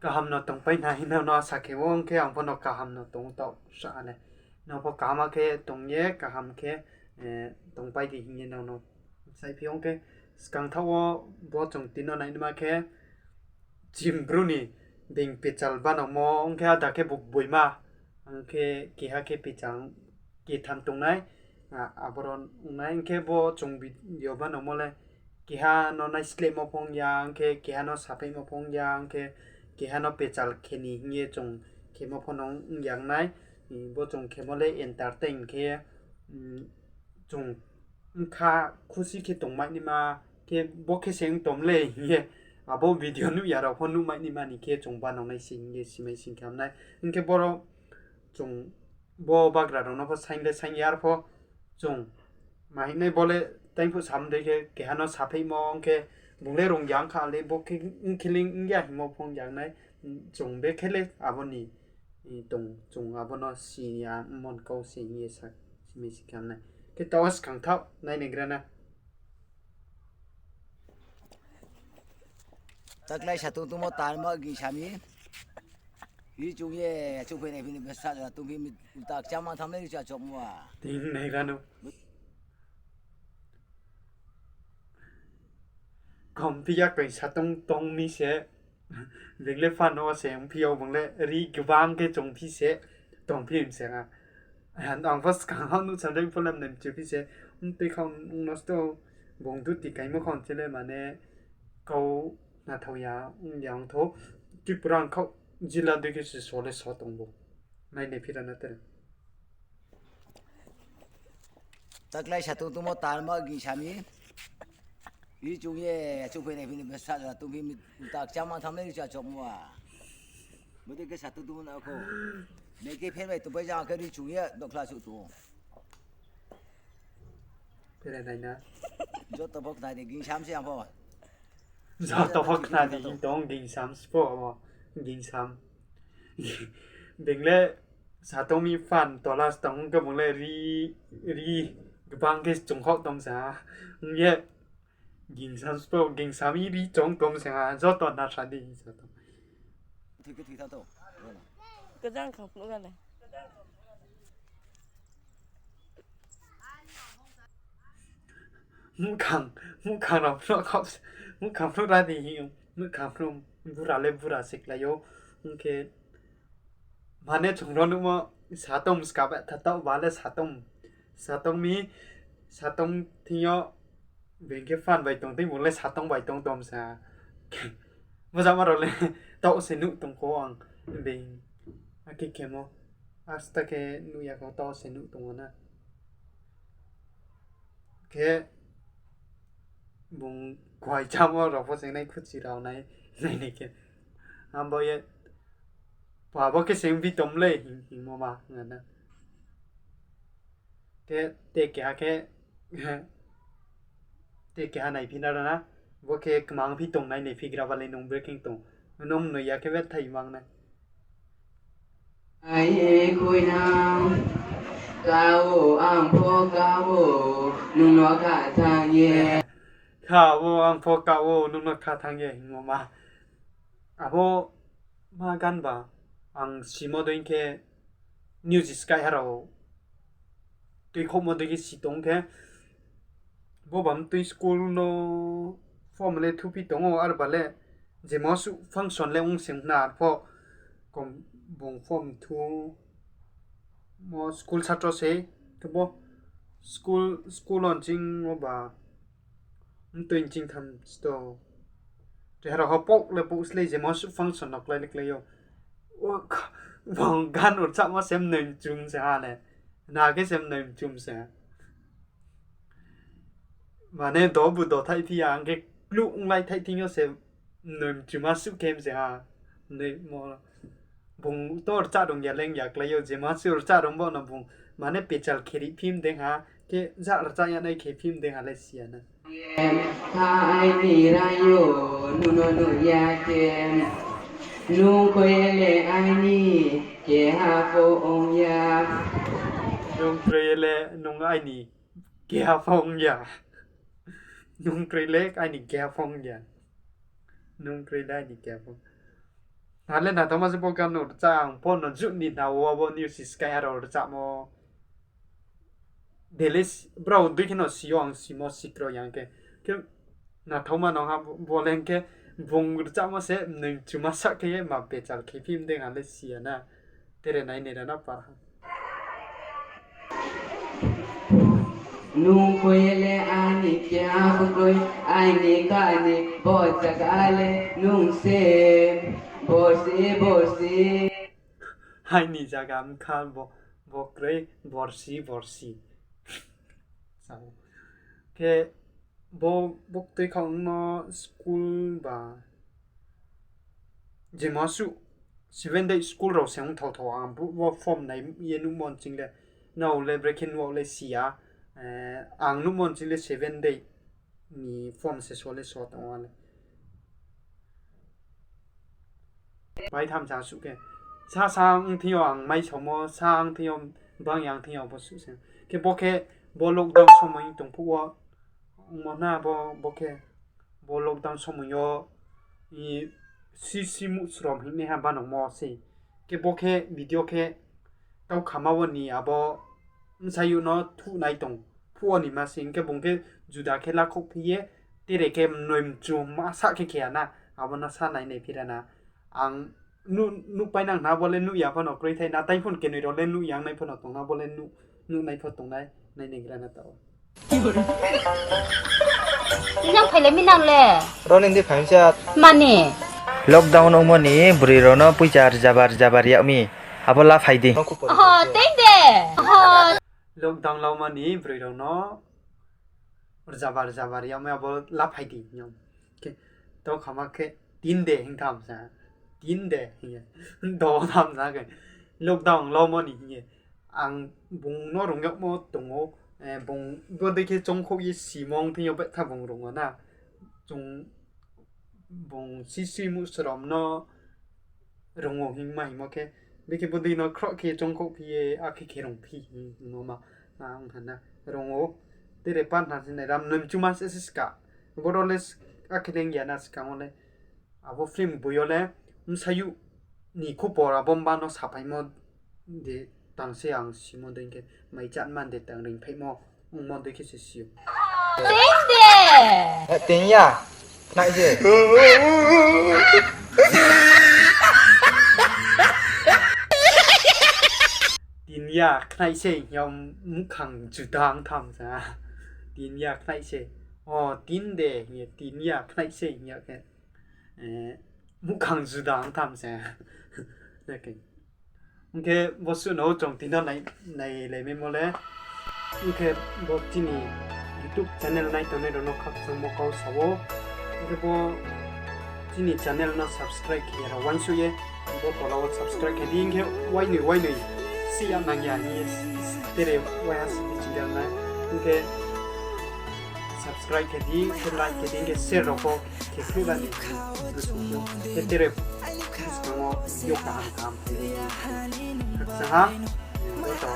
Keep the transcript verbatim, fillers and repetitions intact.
Kaham no tongpai na hing nang no asa khe ong khe, ang pho no kaham no tong taoh sa le. Nang pho kaham khe tong ye, kaham khe, eh, tongpai di hing ye nang no saiphi ong khe, skang thaoh wo bo chung tino nainaima khe, chini Bru ni being pechal banangmo ong khe, ada khe bo boima, ong khe keha khe pechal ketham tongnai, a, aboro ong nai, ong khe bo chung video banangmo le keha no naislehmo phong ya, ong khe keha no saphaihmo phong ya, ong khe keha no pechal khe ni hing ye chung khemo pho no ong ya nai. Bo chung khemo le entertain khe, chung bkha khusi khe tongmai naima khe bo khe se ong tom le hing ye abo video nuh ya rao pho nuhmai naima ni khe chung banang nai se hing ye simai sing khe ham nai. Ong khe boro chung bo bagra rao no pho saing le saing ya, arpho chung ma hing nai bo le taingphuh sam dei khe keha no saphaihmo ong khe bung le rung ya ong kha le bo khe ong khe ling ong ya hingmo phong ya nai. Chung be khe le abo ni tong chung abo no si ya mon kau se hing ye sa, simai sing khe ham nai. Khe taoh wo skang thaoh nai naigra na. Taklái sa tongtongmo tarma gingsam mi. Ri chung ye, chung phai nai phini bsa jora tongphi mi, ulta kchama tham le ri cha chokmo a. Ting nai gano. Kom phi ya koi satong tong mi se. Beng le phan no se ong phi yo, bung le ri gbang khe chung phi se, tong phi se ha. Ang pho skang ha nuh sa dei pho lam nem chu phi se. Ong tui kha ong nosto, bung duty kaimo kha ong che le mane kau na thao ya, ong ya ong thou. Tripura ong kha jila dei khe se so le so tong bo. Nai nai phi ra na tere. Taklái sa tongtongmo tarma gingsam mi. Ri chung ye, chung phai nai phini bsa jora tongphi mi, ulta kchama tham le ri cha chokmo a. Bodei khe sa tongtongmo na kho. Nei khe pher bai tongpai jang khe ri chung ye dokhla suh tong. Phere nai na. Joto pho khna di gingsam se ang pho. Joto pho khna di hing tong gingsam spo abo. Gingsam. Beng le satong mi phan tola se tong khe bung le ri, ri gbang khe chung khaoh tong sa. Ong ye gingsam spo, gingsam mi ri chung tong sa ha. Joto na sa di hing sa tong. Thui khe thui tha to. Kajang khang phnuh ga le. Muhkhang, muhkhang rao phnuh khaoh, muhkhang phnuh ra di hing, muhkhang phnuh bura le bura se klái ou. Ong khe mane chung ro nuhmo satong ska ba tha taoh ba le satong, satong mi, satong thing yo beng khe phan bai tong tei bung le satong bai tong tom sa. Bojama rao le taoh se nuh tong kho ang beng. Akhe khemo. Asta khe nuh ya kho taoh se nuh tong ou na. Khe bung kuai chámo rao pho se nai khuchi rao nai, nai nai khe. Abo ye, pa bo khe se ong bi tom le hing, hingmo ma nga na. Khe te keha khe, te keha naiphi na ra na. Bo khe kmang phi tong nai, naiphi gra ba le nung brekhe tong. Nung noi ya khe bethai mang nai. Ai khuinang, ka o, ang pho ka o, nung no kha thanng ye. Ka o, ang pho ka o, nung no kha thanng ye hingmo ma. Abo ma gan ba, ang simo dei khe news sky ha rao tuikhouhmo dei khe si tong khe, bo ba mtui school no form le thuphi tong ou, arba le jemo suh function le ong sing na, arpho kom bung form thu mo school satro se, khe bo school, school on ching o ba mtui ching tham sto. Te haro ho pok le pok slei jemo suh function no klái le klái ou. Bung gan rchamo se mnoi mchum se ha le. Na khe se mnoi mchum se ha. Mane do bu do thaih phi ya, ang khe kluh onglai thaih thing yo se mnoi mchum asuh khe se ha. Bung to rchah rung ya leng ya klái ou, jema se rchah rung bo no bung, mane pechal kheri phim dei ha, khe ja rchah ya nai khe phim dei ha le si ya na. Kha aini rayo, nung no nuh ya khe, nung kroi le aini keha pho ong ya. Nung kroi le nung aini keha pho ong ya. Nung kroi le aini keha pho ong ya. Nung kroi le aini keha pho. Nale na tongma se bo gan no rchah ang pho no jut ni na wo bo news si sky aro rchahmo. Dele brao dui khe no si yo ang simo sikroi yang khe. Khe na thauma no ha bo le hing khe bung rchahmo se nung chuma sa khe ye ma bechal khe phim deng ha le si ya na. Tere nai nera na par ha. Nung koi le aini khe abu koi, aini kani bo jaga le nung se, borsi borsi. Aini jaga mkha bo, bo kroi borsi borsi. Khe bo, bo tui kha ongmo school ba. Jema suh seven day school rao se ong thao thao ang bo form nai ye nuhmo nching le, nrao le brekhe nuh le si ya, ang nuhmo nching le seven day ni form se so le so tong o le. Bai tham sa suh khe. Sa sa ang thing yo ang mai somo, sa ang thing yo bang yang thing yo bo suh se. Khe bo khe bo lockdown somoi tong phuh wo, ongmo na bo, bo khe, bo lockdown somoi yo, i, si si muh srom hingnaiha banangmo se. Khe bo khe video khe tau khama wo ni abo bsayouh no thuhnai tong phuh wo ni ma se, hing khe bung khe juda khe lakhouh phi ye, tere khe mnoi mchu ma sa khe khe ya na, abo no sa nai nai phira na. Ang nuh, nuhpai nang na bo le nuh ya pho no kroi thai na, tai phone kenoi rao le nuh yang nai pho no tong na, bo le nuh, nuhnai pho tongnai, nai naigra na tao. Nang phai le mi nang le. Ro ni di phai mi sa. Mani. Lockdown ongmo ni broi rao no poicha rzaba rzaba ri yag mi. Abo la phai di. Ho, tei de. Ho. Lockdown lauma ni broi rao no rzaba rzaba ri yag mi abo la phai di. Khe, tau khama khe, tin de hing tham sa. Tin de hing ye. Do tham sa khe. Lockdown lauma ni hing ye. Ang bung no rung yagmo tong o, bung bodei khe choungkhouh ye simong thing yo betha bung rung o na. Chung bung sisui muh srom no rung o hingma hingmo khe, bekhe bodei no khroh khe choungkhouh phi ye, akhe khe rung phi hingmo ma, ang ha na rung o. Tere pan ha sinai ram nung chuma se ska. Boro le akhe leng ya na skang o le. Abo film boi yo le bsayouh ni khupor abo mba no saphaimo de tang se ang simo dei khe mai chatma de tang ringphaimo ongmo dei khe se si ou. Tei de. Tei ya, khnai se. Tin ya, khnai se hing ya, muhkhang juda ong tham sa. Tin ya, khnai se. O, tin de hing ye, tin ya, khnai se hing ya khe. Muhkhang juda ong tham se. Hing khe bo suh no chung tini no nai, nailaimimo le. Hing khe bo chini YouTube channel nai tongnai rao no khakchangmo kau sa ou. Hing khe bo chini channel no subscribe khe ya rao uaingsouh ye, bo tola wo subscribe khe di, hing khe uainoi uainoi si ya nang ya hing ye, tere waiha si di ching ya nai. Hing khe subscribe khe di, khe like khe di, hing khe share rao pho khe khruh la ni. Khe tere buskang wo video kaham kaham phai di. Khakchang ha, joto.